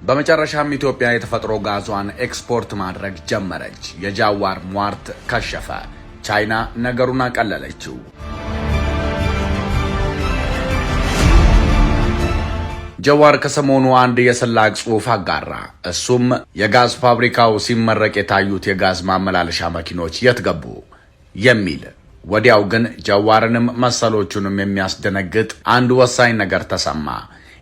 በመጨረሻም ኢትዮጵያ የተፈጥሮ ጋዟን ኤክስፖርት ማድረግ ጀመረች። የጃዋር ሟርት ከሸፈ። ቻይና ነገሩን አቀለለችው። ጀዋር ከሰሞኑ አንድ የስላቅ ጽሑፍ አጋራ። እሱም የጋዝ ፋብሪካው ሲመረቅ የታዩት የጋዝ ማመላለሻ መኪኖች የት ገቡ የሚል። ወዲያው ግን ጀዋርንም መሰሎቹንም የሚያስደነግጥ አንድ ወሳኝ ነገር ተሰማ።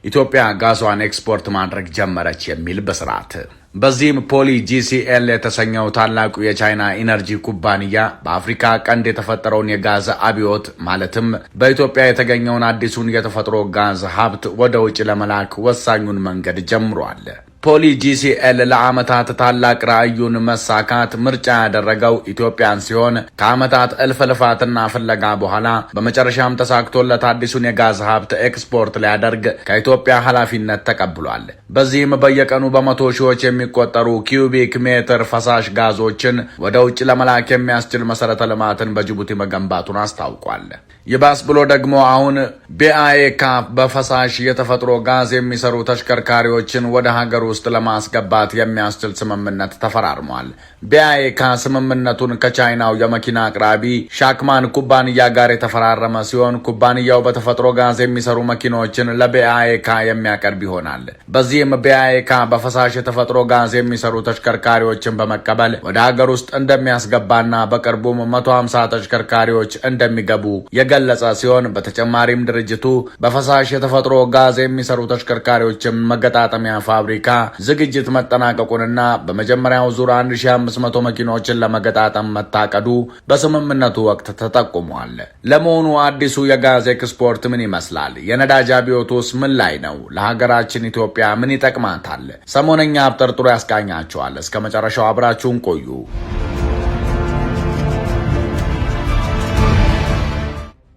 ኢትዮጵያ ጋዟን ኤክስፖርት ማድረግ ጀመረች የሚል ብስራት። በዚህም ፖሊ ጂሲኤል የተሰኘው ታላቁ የቻይና ኢነርጂ ኩባንያ በአፍሪካ ቀንድ የተፈጠረውን የጋዝ አብዮት፣ ማለትም በኢትዮጵያ የተገኘውን አዲሱን የተፈጥሮ ጋዝ ሀብት ወደ ውጭ ለመላክ ወሳኙን መንገድ ጀምሯል። ፖሊ ጂሲኤል ለዓመታት ታላቅ ራዕዩን መሳካት ምርጫ ያደረገው ኢትዮጵያን ሲሆን፣ ከዓመታት እልፍ ልፋትና ፍለጋ በኋላ በመጨረሻም ተሳክቶለት አዲሱን የጋዝ ሀብት ኤክስፖርት ሊያደርግ ከኢትዮጵያ ኃላፊነት ተቀብሏል። በዚህም በየቀኑ በመቶ ሺዎች የሚቆጠሩ ኪዩቢክ ሜትር ፈሳሽ ጋዞችን ወደ ውጭ ለመላክ የሚያስችል መሰረተ ልማትን በጅቡቲ መገንባቱን አስታውቋል። ይባስ ብሎ ደግሞ አሁን ቢአኤካ በፈሳሽ የተፈጥሮ ጋዝ የሚሰሩ ተሽከርካሪዎችን ወደ ሀገር ውስጥ ለማስገባት የሚያስችል ስምምነት ተፈራርሟል። ቢአኤካ ስምምነቱን ከቻይናው የመኪና አቅራቢ ሻክማን ኩባንያ ጋር የተፈራረመ ሲሆን፣ ኩባንያው በተፈጥሮ ጋዝ የሚሰሩ መኪኖችን ለቢአኤካ የሚያቀርብ ይሆናል። በዚህም ቢአኤካ በፈሳሽ የተፈጥሮ ጋዝ የሚሰሩ ተሽከርካሪዎችን በመቀበል ወደ ሀገር ውስጥ እንደሚያስገባና በቅርቡም 150 ተሽከርካሪዎች እንደሚገቡ የገለጸ ሲሆን፣ በተጨማሪም ድርጅቱ በፈሳሽ የተፈጥሮ ጋዝ የሚሰሩ ተሽከርካሪዎችን መገጣጠሚያ ፋብሪካ ዝግጅት መጠናቀቁንና በመጀመሪያው ዙር 1500 መኪኖችን ለመገጣጠም መታቀዱ በስምምነቱ ወቅት ተጠቁሟል። ለመሆኑ አዲሱ የጋዝ ኤክስፖርት ምን ይመስላል? የነዳጅ አብዮቱስ ምን ላይ ነው? ለሀገራችን ኢትዮጵያ ምን ይጠቅማታል? ሰሞነኛ አብጠርጥሮ ያስቃኛቸዋል። እስከ መጨረሻው አብራችሁን ቆዩ።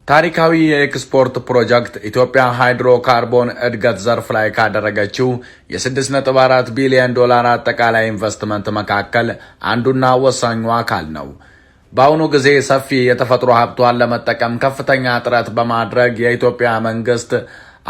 ታሪካዊ የኤክስፖርት ፕሮጀክት ኢትዮጵያ ሃይድሮካርቦን እድገት ዘርፍ ላይ ካደረገችው የ6.4 ቢሊዮን ዶላር አጠቃላይ ኢንቨስትመንት መካከል አንዱና ወሳኙ አካል ነው። በአሁኑ ጊዜ ሰፊ የተፈጥሮ ሀብቷን ለመጠቀም ከፍተኛ ጥረት በማድረግ የኢትዮጵያ መንግስት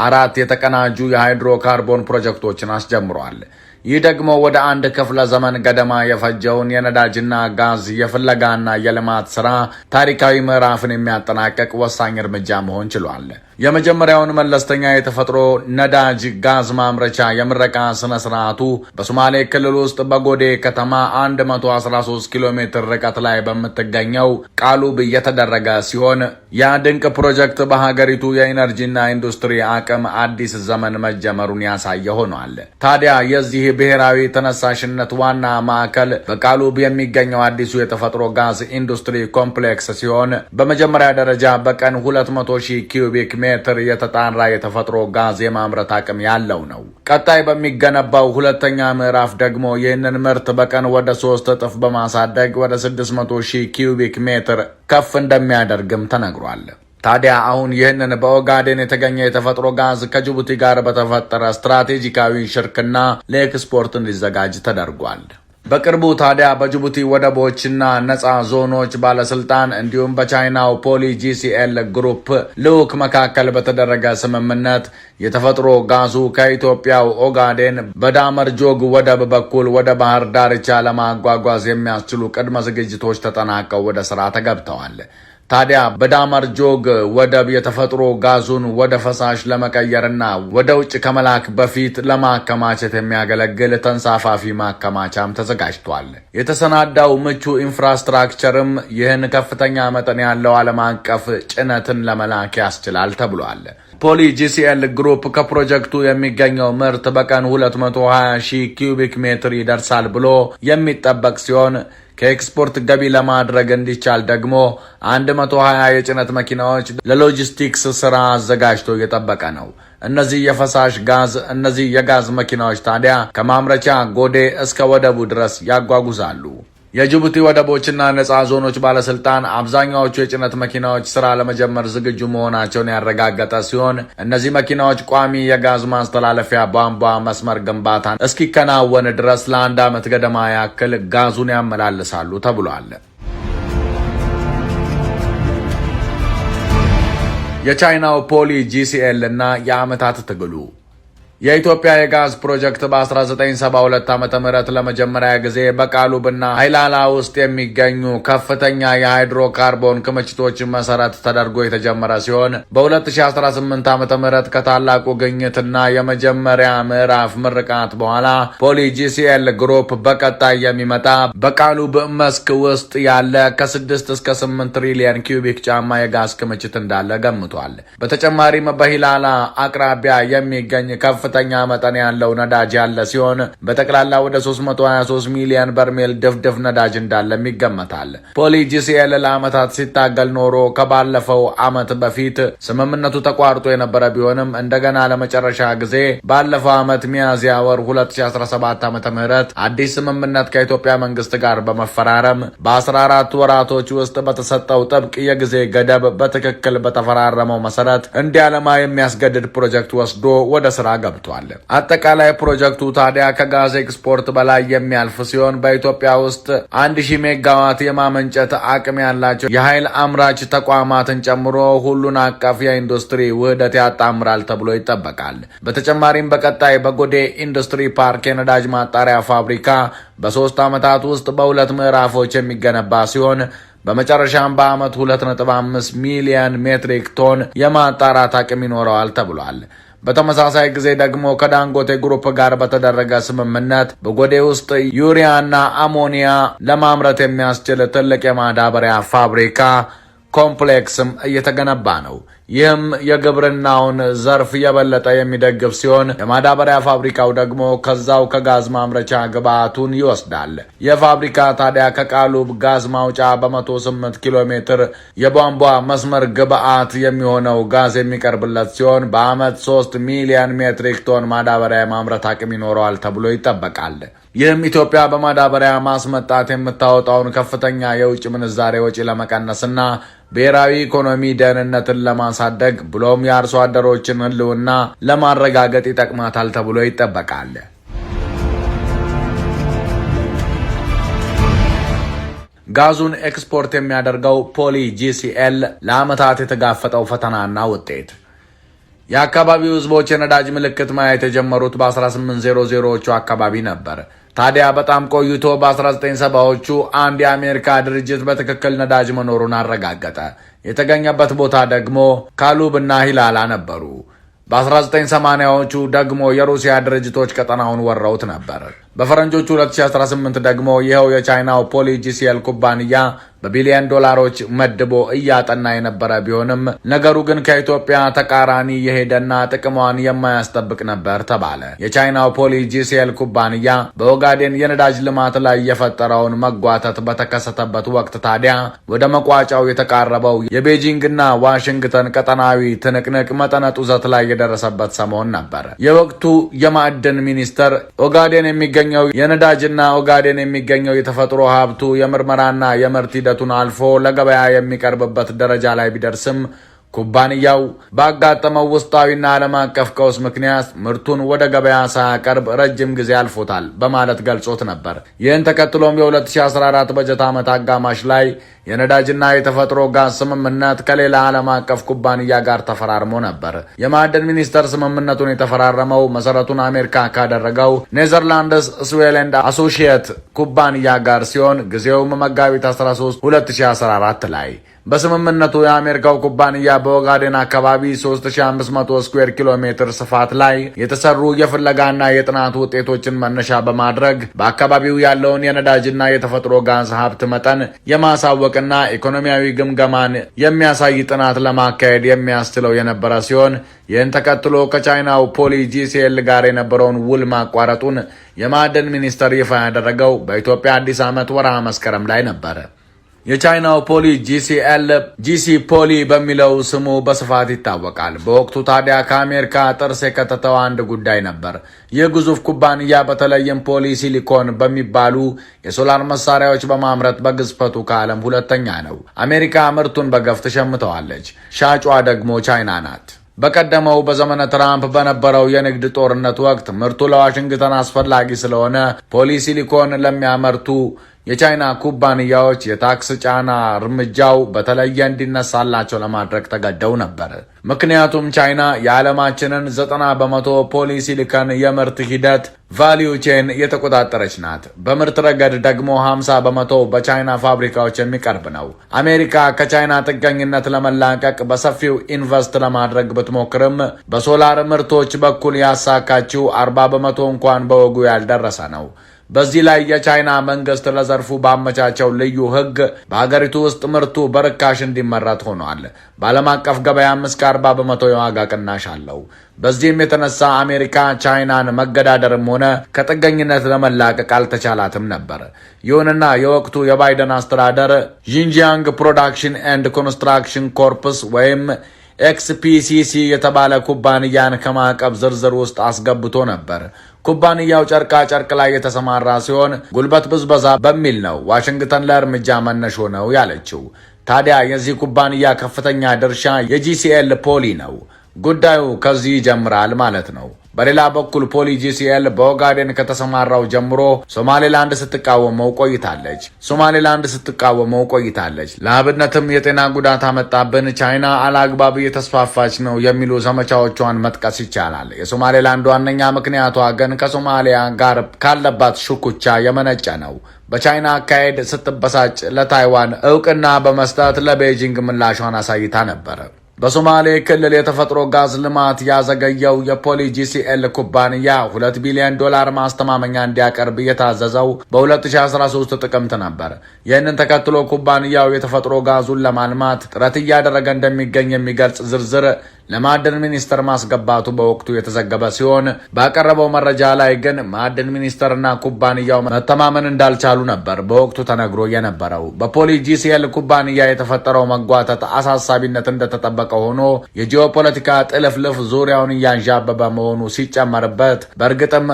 አራት የተቀናጁ የሃይድሮካርቦን ፕሮጀክቶችን አስጀምሯል። ይህ ደግሞ ወደ አንድ ክፍለ ዘመን ገደማ የፈጀውን የነዳጅና ጋዝ የፍለጋና የልማት ስራ ታሪካዊ ምዕራፍን የሚያጠናቅቅ ወሳኝ እርምጃ መሆን ችሏል። የመጀመሪያውን መለስተኛ የተፈጥሮ ነዳጅ ጋዝ ማምረቻ የምረቃ ስነ ስርዓቱ በሶማሌ ክልል ውስጥ በጎዴ ከተማ 113 ኪሎ ሜትር ርቀት ላይ በምትገኘው ቃሉብ እየተደረገ ሲሆን፣ ያ ድንቅ ፕሮጀክት በሀገሪቱ የኢነርጂና ኢንዱስትሪ አቅም አዲስ ዘመን መጀመሩን ያሳየ ሆኗል። ታዲያ የዚህ ብሔራዊ ተነሳሽነት ዋና ማዕከል በቃሉብ የሚገኘው አዲሱ የተፈጥሮ ጋዝ ኢንዱስትሪ ኮምፕሌክስ ሲሆን፣ በመጀመሪያ ደረጃ በቀን 200 ሺህ ኪዩቢክ ሜትር የተጣራ የተፈጥሮ ጋዝ የማምረት አቅም ያለው ነው። ቀጣይ በሚገነባው ሁለተኛ ምዕራፍ ደግሞ ይህንን ምርት በቀን ወደ 3 እጥፍ በማሳደግ ወደ 600 ሺህ ኪዩቢክ ሜትር ከፍ እንደሚያደርግም ተነግሯል። ታዲያ አሁን ይህንን በኦጋዴን የተገኘ የተፈጥሮ ጋዝ ከጅቡቲ ጋር በተፈጠረ ስትራቴጂካዊ ሽርክና ለኤክስፖርት እንዲዘጋጅ ተደርጓል። በቅርቡ ታዲያ በጅቡቲ ወደቦችና ነፃ ዞኖች ባለስልጣን እንዲሁም በቻይናው ፖሊ ጂሲኤል ግሩፕ ልዑክ መካከል በተደረገ ስምምነት የተፈጥሮ ጋዙ ከኢትዮጵያው ኦጋዴን በዳመር ጆግ ወደብ በኩል ወደ ባህር ዳርቻ ለማጓጓዝ የሚያስችሉ ቅድመ ዝግጅቶች ተጠናቀው ወደ ስራ ተገብተዋል። ታዲያ በዳመር ጆግ ወደብ የተፈጥሮ ጋዙን ወደ ፈሳሽ ለመቀየርና ወደ ውጭ ከመላክ በፊት ለማከማቸት የሚያገለግል ተንሳፋፊ ማከማቻም ተዘጋጅቷል። የተሰናዳው ምቹ infrastructure ም ይህን ከፍተኛ መጠን ያለው ዓለም አቀፍ ጭነትን ለመላክ ያስችላል ተብሏል። ፖሊ ጂሲኤል ግሩፕ ከፕሮጀክቱ የሚገኘው ምርት በቀን 220 ሺህ ኪዩቢክ ሜትር ይደርሳል ብሎ የሚጠበቅ ሲሆን፣ ከኤክስፖርት ገቢ ለማድረግ እንዲቻል ደግሞ 120 የጭነት መኪናዎች ለሎጂስቲክስ ስራ አዘጋጅቶ እየጠበቀ ነው። እነዚህ የጋዝ መኪናዎች ታዲያ ከማምረቻ ጎዴ እስከ ወደቡ ድረስ ያጓጉዛሉ። የጅቡቲ ወደቦችና ነፃ ዞኖች ባለስልጣን አብዛኛዎቹ የጭነት መኪናዎች ስራ ለመጀመር ዝግጁ መሆናቸውን ያረጋገጠ ሲሆን፣ እነዚህ መኪናዎች ቋሚ የጋዝ ማስተላለፊያ ቧንቧ መስመር ግንባታ እስኪከናወን ድረስ ለአንድ ዓመት ገደማ ያክል ጋዙን ያመላልሳሉ ተብሏል። የቻይናው ፖሊ ጂሲኤል እና የዓመታት ትግሉ። የኢትዮጵያ የጋዝ ፕሮጀክት በ1972 ዓ ም ለመጀመሪያ ጊዜ በቃሉብና ሂላላ ውስጥ የሚገኙ ከፍተኛ የሃይድሮካርቦን ክምችቶች መሰረት ተደርጎ የተጀመረ ሲሆን በ2018 ዓ ም ከታላቁ ግኝትና የመጀመሪያ ምዕራፍ ምርቃት በኋላ ፖሊ ጂሲኤል ግሩፕ በቀጣይ የሚመጣ በቃሉብ መስክ ውስጥ ያለ ከ6 እስከ 8 ትሪሊየን ኪዩቢክ ጫማ የጋዝ ክምችት እንዳለ ገምቷል። በተጨማሪም በሂላላ አቅራቢያ የሚገኝ ከፍተኛ መጠን ያለው ነዳጅ ያለ ሲሆን በጠቅላላ ወደ 323 ሚሊዮን በርሜል ድፍድፍ ነዳጅ እንዳለም ይገመታል። ፖሊ ጂሲኤል ለዓመታት ሲታገል ኖሮ ከባለፈው ዓመት በፊት ስምምነቱ ተቋርጦ የነበረ ቢሆንም እንደገና ለመጨረሻ ጊዜ ባለፈው ዓመት ሚያዝያ ወር 2017 ዓ.ም አዲስ ስምምነት ከኢትዮጵያ መንግስት ጋር በመፈራረም በ14 ወራቶች ውስጥ በተሰጠው ጥብቅ የጊዜ ገደብ በትክክል በተፈራረመው መሰረት እንዲያለማ የሚያስገድድ ፕሮጀክት ወስዶ ወደ ስራ ገብቷል። አጠቃላይ ፕሮጀክቱ ታዲያ ከጋዝ ኤክስፖርት በላይ የሚያልፍ ሲሆን በኢትዮጵያ ውስጥ 1000 ሜጋዋት የማመንጨት አቅም ያላቸው የኃይል አምራች ተቋማትን ጨምሮ ሁሉን አቀፍ የኢንዱስትሪ ውህደት ያጣምራል ተብሎ ይጠበቃል። በተጨማሪም በቀጣይ በጎዴ ኢንዱስትሪ ፓርክ የነዳጅ ማጣሪያ ፋብሪካ በ3 ዓመታት ውስጥ በሁለት ምዕራፎች የሚገነባ ሲሆን በመጨረሻም በዓመት 2.5 ሚሊዮን ሜትሪክ ቶን የማጣራት አቅም ይኖረዋል ተብሏል። በተመሳሳይ ጊዜ ደግሞ ከዳንጎቴ ግሩፕ ጋር በተደረገ ስምምነት በጎዴ ውስጥ ዩሪያና አሞኒያ ለማምረት የሚያስችል ትልቅ የማዳበሪያ ፋብሪካ ኮምፕሌክስም እየተገነባ ነው። ይህም የግብርናውን ዘርፍ የበለጠ የሚደግፍ ሲሆን የማዳበሪያ ፋብሪካው ደግሞ ከዛው ከጋዝ ማምረቻ ግብዓቱን ይወስዳል። ይህ ፋብሪካ ታዲያ ከቃሉብ ጋዝ ማውጫ በ108 ኪሎ ሜትር የቧንቧ መስመር ግብዓት የሚሆነው ጋዝ የሚቀርብለት ሲሆን በዓመት 3 ሚሊዮን ሜትሪክ ቶን ማዳበሪያ የማምረት አቅም ይኖረዋል ተብሎ ይጠበቃል። ይህም ኢትዮጵያ በማዳበሪያ ማስመጣት የምታወጣውን ከፍተኛ የውጭ ምንዛሬ ወጪ ለመቀነስና ብሔራዊ ኢኮኖሚ ደህንነትን ለማሳደግ ብሎም የአርሶ አደሮችን ሕልውና ለማረጋገጥ ይጠቅማታል ተብሎ ይጠበቃል። ጋዙን ኤክስፖርት የሚያደርገው ፖሊ ጂሲኤል ለዓመታት የተጋፈጠው ፈተናና ውጤት። የአካባቢው ህዝቦች የነዳጅ ምልክት ማየት የጀመሩት በ1800ዎቹ አካባቢ ነበር። ታዲያ በጣም ቆይቶ በ1970ዎቹ አንድ የአሜሪካ ድርጅት በትክክል ነዳጅ መኖሩን አረጋገጠ። የተገኘበት ቦታ ደግሞ ካሉብ እና ሂላላ ነበሩ። በ1980ዎቹ ደግሞ የሩሲያ ድርጅቶች ቀጠናውን ወረውት ነበር። በፈረንጆቹ 2018 ደግሞ ይኸው የቻይናው ፖሊ ጂሲኤል ኩባንያ በቢሊዮን ዶላሮች መድቦ እያጠና የነበረ ቢሆንም ነገሩ ግን ከኢትዮጵያ ተቃራኒ የሄደና ጥቅሟን የማያስጠብቅ ነበር ተባለ። የቻይናው ፖሊ ጂሲኤል ኩባንያ በኦጋዴን የነዳጅ ልማት ላይ የፈጠረውን መጓተት በተከሰተበት ወቅት ታዲያ ወደ መቋጫው የተቃረበው የቤጂንግና ዋሽንግተን ቀጠናዊ ትንቅንቅ መጠነ ጡዘት ላይ የደረሰበት ሰሞን ነበር። የወቅቱ የማዕድን ሚኒስተር ኦጋዴን የሚገኘው የነዳጅና ኦጋዴን የሚገኘው የተፈጥሮ ሀብቱ የምርመራና የምርት ሂደቱን አልፎ ለገበያ የሚቀርብበት ደረጃ ላይ ቢደርስም ኩባንያው ባጋጠመው ውስጣዊና ዓለም አቀፍ ቀውስ ምክንያት ምርቱን ወደ ገበያ ሳያቀርብ ረጅም ጊዜ አልፎታል በማለት ገልጾት ነበር። ይህን ተከትሎም የ2014 በጀት ዓመት አጋማሽ ላይ የነዳጅና የተፈጥሮ ጋዝ ስምምነት ከሌላ ዓለም አቀፍ ኩባንያ ጋር ተፈራርሞ ነበር። የማዕድን ሚኒስቴር ስምምነቱን የተፈራረመው መሰረቱን አሜሪካ ካደረገው ኔዘርላንድስ ስዌል ኤንድ አሶሺየት ኩባንያ ጋር ሲሆን ጊዜውም መጋቢት 13 2014 ላይ። በስምምነቱ የአሜሪካው ኩባንያ በኦጋዴን አካባቢ 3500 ስኩዌር ኪሎ ሜትር ስፋት ላይ የተሰሩ የፍለጋና የጥናት ውጤቶችን መነሻ በማድረግ በአካባቢው ያለውን የነዳጅና የተፈጥሮ ጋዝ ሀብት መጠን የማሳወቅና ኢኮኖሚያዊ ግምገማን የሚያሳይ ጥናት ለማካሄድ የሚያስችለው የነበረ ሲሆን ይህን ተከትሎ ከቻይናው ፖሊ ጂሲኤል ጋር የነበረውን ውል ማቋረጡን የማዕድን ሚኒስቴር ይፋ ያደረገው በኢትዮጵያ አዲስ ዓመት ወርሃ መስከረም ላይ ነበር። የቻይናው ፖሊ ጂሲኤል ጂሲ ፖሊ በሚለው ስሙ በስፋት ይታወቃል። በወቅቱ ታዲያ ከአሜሪካ ጥርስ የከተተው አንድ ጉዳይ ነበር። ይህ ግዙፍ ኩባንያ በተለይም ፖሊ ሲሊኮን በሚባሉ የሶላር መሳሪያዎች በማምረት በግዝፈቱ ከዓለም ሁለተኛ ነው። አሜሪካ ምርቱን በገፍ ትሸምተዋለች። ሻጯ ደግሞ ቻይና ናት። በቀደመው በዘመነ ትራምፕ በነበረው የንግድ ጦርነት ወቅት ምርቱ ለዋሽንግተን አስፈላጊ ስለሆነ ፖሊሲሊኮን ለሚያመርቱ የቻይና ኩባንያዎች የታክስ ጫና እርምጃው በተለየ እንዲነሳላቸው ለማድረግ ተገደው ነበር። ምክንያቱም ቻይና የዓለማችንን 90% ፖሊሲሊከን የምርት ሂደት value chain የተቆጣጠረች ናት። በምርት ረገድ ደግሞ 50% በቻይና ፋብሪካዎች የሚቀርብ ነው። አሜሪካ ከቻይና ጥገኝነት ለመላቀቅ በሰፊው ኢንቨስት ለማድረግ ብትሞክርም በሶላር ምርቶች በኩል ያሳካችው 40% እንኳን በወጉ ያልደረሰ ነው። በዚህ ላይ የቻይና መንግስት ለዘርፉ ባመቻቸው ልዩ ሕግ በሀገሪቱ ውስጥ ምርቱ በርካሽ እንዲመረት ሆኗል። በዓለም አቀፍ ገበያም እስከ 40% የዋጋ ቅናሽ አለው። በዚህም የተነሳ አሜሪካ ቻይናን መገዳደርም ሆነ ከጥገኝነት ለመላቀቅ አልተቻላትም ነበር። ይሁንና የወቅቱ የባይደን አስተዳደር Xinjiang Production and Construction Corps ወይም XPCC የተባለ ኩባንያን ከማዕቀብ ዝርዝር ውስጥ አስገብቶ ነበር። ኩባንያው ጨርቃ ጨርቅ ላይ የተሰማራ ሲሆን ጉልበት ብዝበዛ በሚል ነው ዋሽንግተን ለእርምጃ መነሾ ነው ያለችው። ታዲያ የዚህ ኩባንያ ከፍተኛ ድርሻ የጂሲኤል ፖሊ ነው። ጉዳዩ ከዚህ ይጀምራል ማለት ነው። በሌላ በኩል ፖሊ ጂሲኤል በኦጋዴን ከተሰማራው ጀምሮ ሶማሌላንድ ስትቃወመው ቆይታለች። ለአብነትም የጤና ጉዳት አመጣብን፣ ቻይና አላግባብ እየተስፋፋች ነው የሚሉ ዘመቻዎቿን መጥቀስ ይቻላል። የሶማሌላንድ ዋነኛ ምክንያቷ ግን ከሶማሊያ ጋር ካለባት ሽኩቻ የመነጨ ነው። በቻይና አካሄድ ስትበሳጭ ለታይዋን እውቅና በመስጠት ለቤጂንግ ምላሿን አሳይታ ነበር። በሶማሌ ክልል የተፈጥሮ ጋዝ ልማት ያዘገየው የፖሊ ጂሲኤል ኩባንያ 2 ቢሊዮን ዶላር ማስተማመኛ እንዲያቀርብ የታዘዘው በ2013 ጥቅምት ነበር። ይህንን ተከትሎ ኩባንያው የተፈጥሮ ጋዙን ለማልማት ጥረት እያደረገ እንደሚገኝ የሚገልጽ ዝርዝር ለማዕድን ሚኒስቴር ማስገባቱ በወቅቱ የተዘገበ ሲሆን፣ ባቀረበው መረጃ ላይ ግን ማዕድን ሚኒስቴርና ኩባንያው መተማመን እንዳልቻሉ ነበር በወቅቱ ተነግሮ የነበረው። በፖሊ ጂሲኤል ኩባንያ የተፈጠረው መጓተት አሳሳቢነት እንደተጠበቀ ሆኖ፣ የጂኦፖለቲካ ጥልፍልፍ ዙሪያውን እያንዣበበ መሆኑ ሲጨመርበት በእርግጥም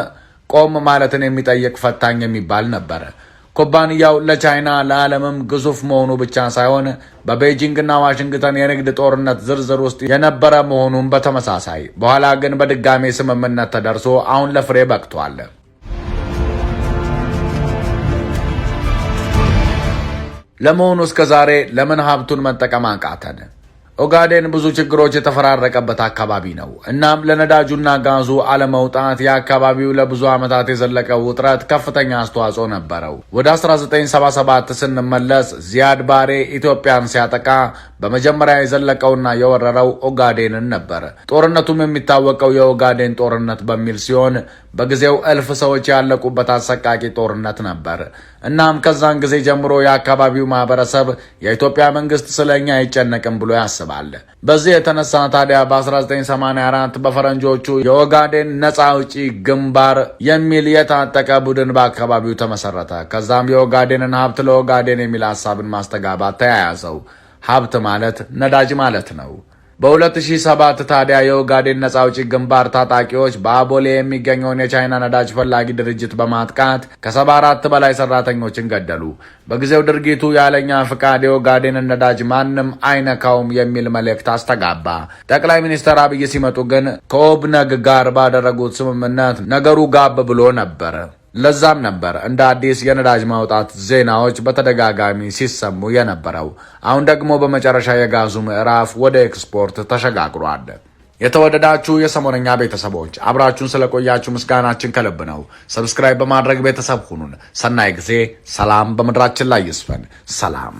ቆም ማለትን የሚጠይቅ ፈታኝ የሚባል ነበር። ኩባንያው ለቻይና ለዓለምም ግዙፍ መሆኑ ብቻ ሳይሆን በቤጂንግና ዋሽንግተን የንግድ ጦርነት ዝርዝር ውስጥ የነበረ መሆኑን በተመሳሳይ፣ በኋላ ግን በድጋሜ ስምምነት ተደርሶ አሁን ለፍሬ በቅቷል። ለመሆኑ እስከ ዛሬ ለምን ሀብቱን መጠቀም አቃተን? ኦጋዴን ብዙ ችግሮች የተፈራረቀበት አካባቢ ነው። እናም ለነዳጁና ጋዙ አለመውጣት የአካባቢው ለብዙ ዓመታት የዘለቀው ውጥረት ከፍተኛ አስተዋጽኦ ነበረው። ወደ 1977 ስንመለስ ዚያድ ባሬ ኢትዮጵያን ሲያጠቃ በመጀመሪያ የዘለቀውና የወረረው ኦጋዴንን ነበር። ጦርነቱም የሚታወቀው የኦጋዴን ጦርነት በሚል ሲሆን በጊዜው እልፍ ሰዎች ያለቁበት አሰቃቂ ጦርነት ነበር። እናም ከዛን ጊዜ ጀምሮ የአካባቢው ማህበረሰብ የኢትዮጵያ መንግስት ስለኛ አይጨነቅም ብሎ ያስባል። በዚህ የተነሳ ታዲያ በ1984 በፈረንጆቹ የኦጋዴን ነፃ አውጪ ግንባር የሚል የታጠቀ ቡድን በአካባቢው ተመሰረተ። ከዛም የኦጋዴንን ሀብት ለኦጋዴን የሚል ሀሳብን ማስተጋባት ተያያዘው። ሀብት ማለት ነዳጅ ማለት ነው። በ2007 ታዲያ የኦጋዴን ነፃ አውጪ ግንባር ታጣቂዎች በአቦሌ የሚገኘውን የቻይና ነዳጅ ፈላጊ ድርጅት በማጥቃት ከ74 በላይ ሰራተኞችን ገደሉ። በጊዜው ድርጊቱ ያለኛ ፍቃድ የኦጋዴንን ነዳጅ ማንም አይነካውም የሚል መልእክት አስተጋባ። ጠቅላይ ሚኒስትር አብይ ሲመጡ ግን ከኦብነግ ጋር ባደረጉት ስምምነት ነገሩ ጋብ ብሎ ነበር። ለዛም ነበር እንደ አዲስ የነዳጅ ማውጣት ዜናዎች በተደጋጋሚ ሲሰሙ የነበረው። አሁን ደግሞ በመጨረሻ የጋዙ ምዕራፍ ወደ ኤክስፖርት ተሸጋግሯል። የተወደዳችሁ የሰሞነኛ ቤተሰቦች፣ አብራችሁን ስለቆያችሁ ምስጋናችን ከልብ ነው። Subscribe በማድረግ ቤተሰብ ሁኑን። ሰናይ ጊዜ። ሰላም በምድራችን ላይ ይስፈን። ሰላም።